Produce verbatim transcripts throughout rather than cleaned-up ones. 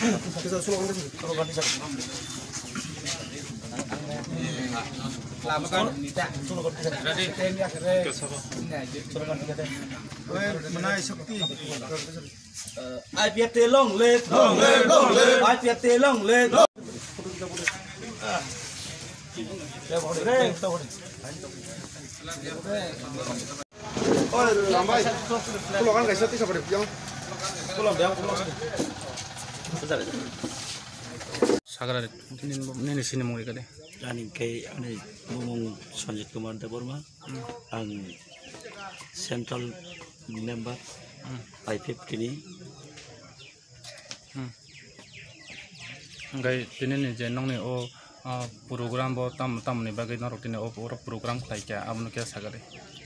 I P F T long live! Long live, long live! I P F T long live! Oi, Rambai. Pulang kan guys, tisa pada biang. Pulang biang, pulang. Sagara, nini, nini sini mung ikade. Ani kai, ani mung Sanjit Kumar Debbarma. Hmm. Ang central member, hmm, I P F T ni. Hmm. Hingke tini ni je nokni o, ah, program bo tam, tamoni bagwi norok tini o, oro program khlai kha, abono khe sakha de,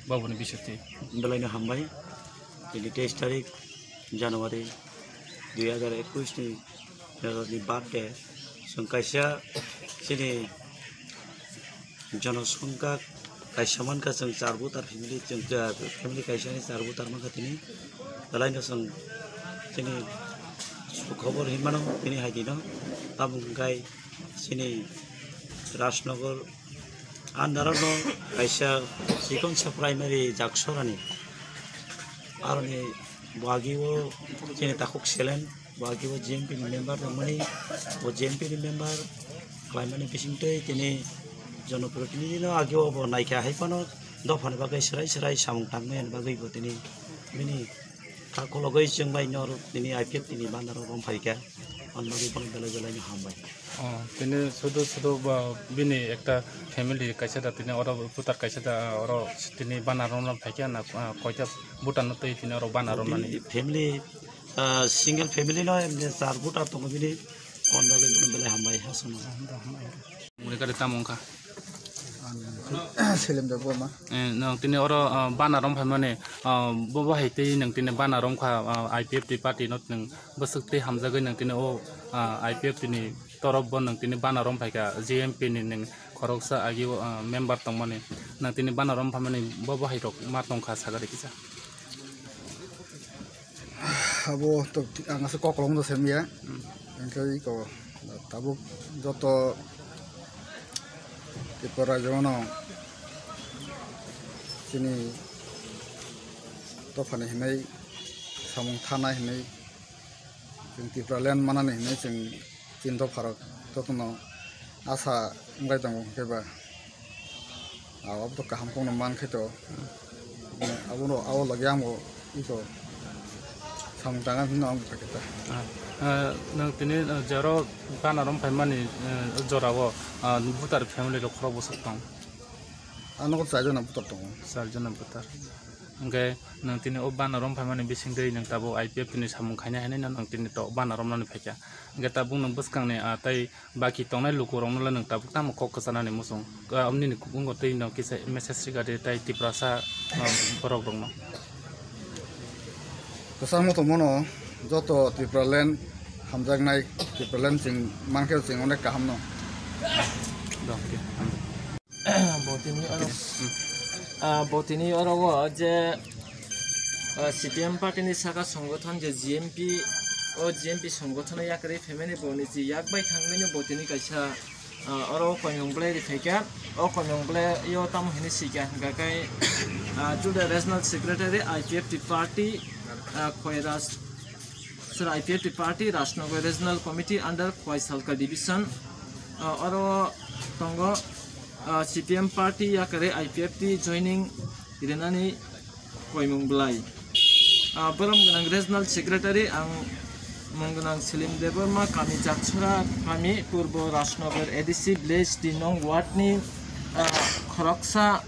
bo boni bisingtwi. Belai no hambai, tini teis tarik January dui hazar ekush ni, ni birthday, chwng kaisa chini Jonosongkha kaisa mankha, chwng char voter family, chwng, ah, family kaisa ni char voter mankha tini. Belai no chwng chini khobor hinmano tini hai dino. Tabuk hwnkhe chini Rajnagar under no kaisa chikonsa primary Jaksorani. Aroni bagi o chini takhuk selen. Bo agi bo G M P ni member tongmani, bo G M P ni member khlaimani bisingtwi tini jonoprotinidhi no agi bo naikha hai phano dophani bagwi swrai swrai samung tangmani bagwi bo tini bini kha kologwi chwng bai noro tini I P F T ni banner o rom phaikha, on bagwi bono belai belai no hambai. Oh, tini sudu sudu ba bini ekta family kaisa da tini oro voter kaisa da oro tini banner romna phaikha na, ah, koita voter no twi tini oro banner romnani. Bini family Ah, single family no, em, je char voter tongo bini, on bagwi bono belai hambai, aswkno. Muni kari tamo wngkha? Selim Debbarma. Eh, nang tini oro, ah, bana rom phaimani, ah, bo, bo hai tei nang tini bana rom kha, ah, I P F T party no nang bwswk tei hamjagwi nang tini o, ah, I P F T ni torop bo nang tini bana rom phaikha, G M P ni nang khoroksa agi o, ah, member tongmani, nang tini bana rom phaimani bo, bo hai rok ma tongkha sagari kisa. Abo to ang asa kok kolom do sem ya. Hmm. Engke iko tabuk joto Tripura rajyo no chini dophani hinwi samung thanai hinwi chwng Tripura land manani hinwi chwng Chini dopharok jotono asa wngbai tongo, hwnkhe ba, ah, abo to kaham kokno man khe to, abono, abo logi ang bo iko samung tangna hwnwi ang bwkha khe ta. Ah, ah, nwng tini, ah, jaro bana rom phaimani, ah, jorao, ah, butar family rok khorok bwswk tong? Ang nogo char jona butar tongo. Char jona butar. Hwnkhe nwng tini o bana rom phaimani bisingtwi nwng tabuk I P F T ni samung khaina hinwi no nwng tini to bana romnani phaikha. Hwnkhe tabuk nwng bwskangni, ah, tei baki tongnai lukurokno le nwng tabuk tamo kok kwchanani muchung? Ah, nini kubungo tei no kisa message rwgadi tei Tiprasa, ah, borok rokno. Kwchangma tongmano joto Tripura land hamjaknai, Tripura land chwng mankhe chwng onek kahamno. Dong, okay, hamjak. Bo tini oro, ah, bo tini oro o je, ah, C P M party ni saka songothon je G M P, o G M P songothon yakarwi phaimani boni je yak bai thangmani bo tini kaisa, ah, oro koimung belai ri phaikha. O koimung belai yo tamo hinwi sikha hwnkha khe, ah, to the regional secretary I P F T party, ah, Khoiras, sir, I P F T party Rajnagar regional committee under Khwaisalka division, ah, oro tongo. Ah, C P M party yakarwi I P F T joining rinani koimung belai. Ah, borom gwnang regional secretary ang mung gwnang Selim Debbarma, kami Jaksora, kami Purbo Rajnagar A D C village tin nong ward ni, ah, khoroksa,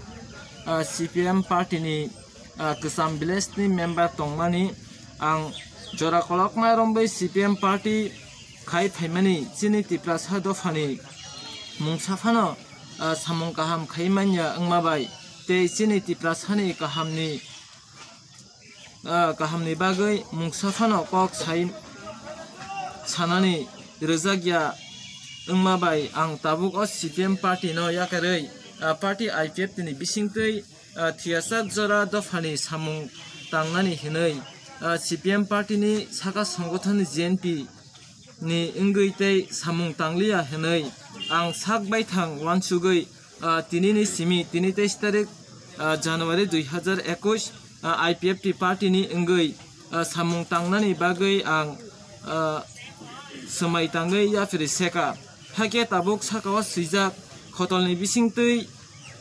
ah, C P M party ni, ah, kwcham village ni member tongmani ang jora kolokma romwi C P M party khai phaimani chini Tiprasa dophani mungsa phano, ah, samung kaham khai manya wngma bai tei chini Tiprasani kahamni, ah, kahamni bagwi mungsa phano kok sai sanani rwjakya wngma bai ang tabuk o C P M party no yakarwi, ah, party I P F T ni bisingtwi, ah, thiyachak jora dophani samung tangnani hinwi, ah, C P M party ni saka songothon ni G N P ni wngwi tei samung tangliya hwnwi ang sak baithang uansugwi, ah, tinini simi, tini teis tarik, ah, January dui hazar ekush, ah, I P F T party ni wngwi, ah, samung tangnani bagwi ang, ah, swmai tangwi yaphiri seka. Hakhe tabuk sakao swijak khotolni bisingtwi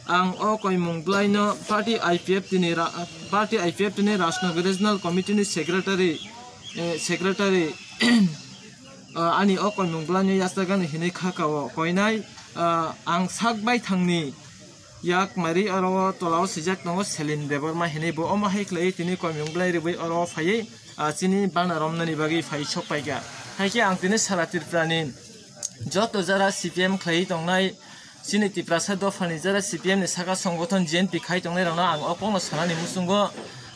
ang o koimung bwlaino party I P F T ni ra-, party I P F T ni Rajnagar Regional Committee ni secretary, eh, secretary, ah, ani o koimung bwlaino yachakgani hinwi kha kao koinai, ah, ang sak baithangni yak mari oro o tolao swijak tongo Selim Debbarma hinwi bo omo hai khlaiwi tini koimung bwlai rwui oro phaiwi, ah, chini bana romnani bagwi phai sok paikha. Haikhe ang tini sara Tripura ni joto jara C P M khlaiwi tongnai, chini Tiprasa dophani jara C P M ni saka songothon G N P khai tongnai rokno ang o kokno sanani muchungo,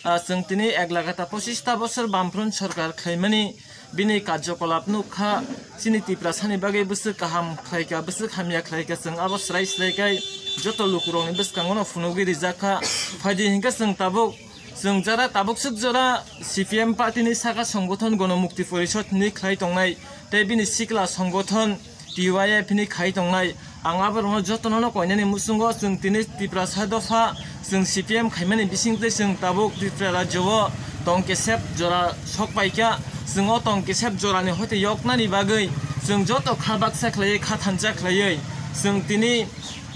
ah, chwng tini ek lagata pochista bosor Bamfront sorkar khlaimani bini karjokolap nukha, chini Tiprasani bagwi bwswk kaham khlaikha, bwswk hamya khlaikha, chwng abo swrai swrai khai joto lukurokni bwskango no phunugwi rijak kha. Phaidi hinkhe chwng tabuk Chwng jara tabukswk jora C P M party ni saka songothon Gono Mukti Porishod hinwi khlai tongnai tei bini sikla songothon T Y F hinwi khai tongnai. Ang aborokno jotono no koinani muchungo chwng tini Tiprasa dopha chwng C P M khaimani bisingtwi chwng tabuk Tripura rajyo o tong kesep jora sok paikha. Chwng o tong kesep jorani hoite yoknani bagwi chwng joto kha baksa khlaiwi, kha thansa khlaiwi chwng tini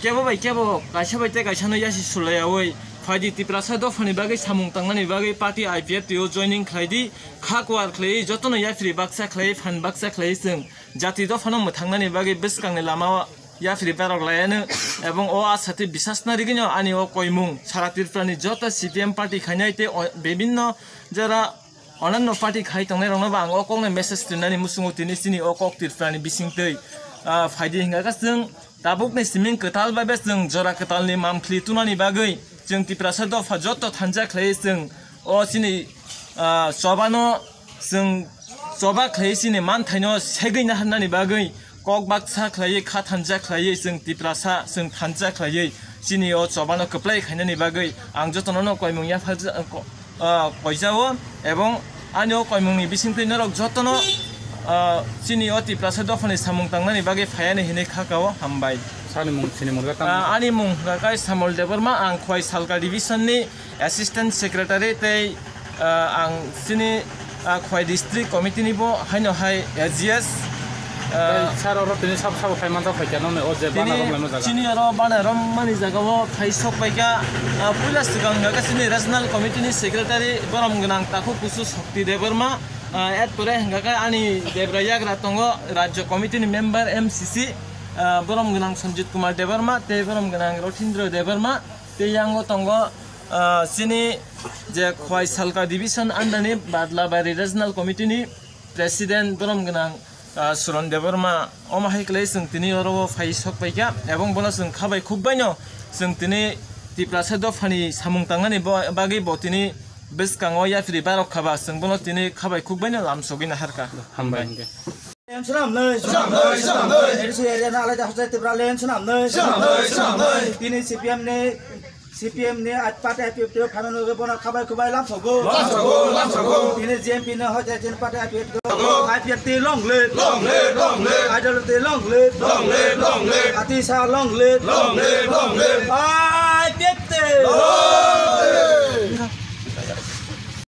kebo bai kebo, kaisa bai tei kaisa no yasi sulaiyawi Phaidi Tiprasa dophani bagwi samung tangnani bagwi party I P F T o joining khlai di, kha kuar khlaiwi jotono yaphri baksa khlaiwi phan baksa khlaiwi chwng jati dophano mwthangnani bagwi bwskangni lama o yaphri berok laiano ebong o asatwi bisasna rigwino ani o koimung sara Tripurani joto C P M party khainai tei o-, bibinno jora onanno party khai tongnairokno bo ang o kokno message rinani muchungo tini chini o kok Tripurani bisingtwi, ah, phaidi hingkha khe chwng Tabukni siming kwtal bai be chwng jora kwtalni mamkhli tunani bagwi chwng Tiprasa dopha joto thansa khlaiwi chwng o chini, ah, chobano chwng choba khlaiwi chini manthaino segwi naharnani bagwi kok baksa khlaiwi kha thansa khlaiwi chwng Tiprasa chwng thansa khlaiwi chini o chobano kwplai khainani bagwi ang jotono no koimung yapharjak, ah, koijao, ebong ani o koimungni bisingtwi norok jotono, ah, chini o Tiprasa dophani samung tangnani bagwi phaiani hinwi kha kao. Hambai. Sani mung, sini mung tamo? Ah, ani mung hwnkha khe Samol Debbarma, ang Khwai Salka Division ni Assistant Secretary tei, ah, ang chini, ah, Khwai District Committee ni bo haino hai A G S, ah, Sir, oro tini sabo sabo khai manjak phaikha nokni o je tini bana romlaima jaga. Chini oro bana rommani jaga o khai sok paikha, ah, puila swkang hwnkha khe chini Regional Committee ni Secretary borom gwnang Takhuk Kusu Shakti Debbarma, ah, erpore hwnkha khe ani debra yagra tongo Rajya Committee ni member M C C, ah, borom gwnang Sanjit Kumar Debbarma tei borom gwnang Rothindra Debbarma tei yango tongo, ah, chini je Khwai Salka Division under ni Badlabari Regional Committee ni President borom gwnang, ah, Suron Debbarma, omo hai khlai chwng tini oro o phai sok paikha, ebong bono chwng khabai khukbaino chwng tini Tiprasa dophani samung tangnani bo-, bagwi bo tini bwskango yaphri barok khaba, chwng bono tini khabai khukbaino lamsogwi naharkha. Hambai. Swnamnwi. Swnamnwi, swnamnwi. A D C area na alaida hosai Tripura len swnamnwi. Swnamnwi, swnamnwi. Tini C P M ni C P M ni at party I P F T o phaimani bagwi bono khabai khwbai lamsogo. Lamsogo, lamsogo. Tini G N P no hoite tini party I P F T o. Lamsogo. I P F T long live. Long live, long live. I W T long live. Long live, long live. Atisa long live. Long live, long live. I P F T. Long live.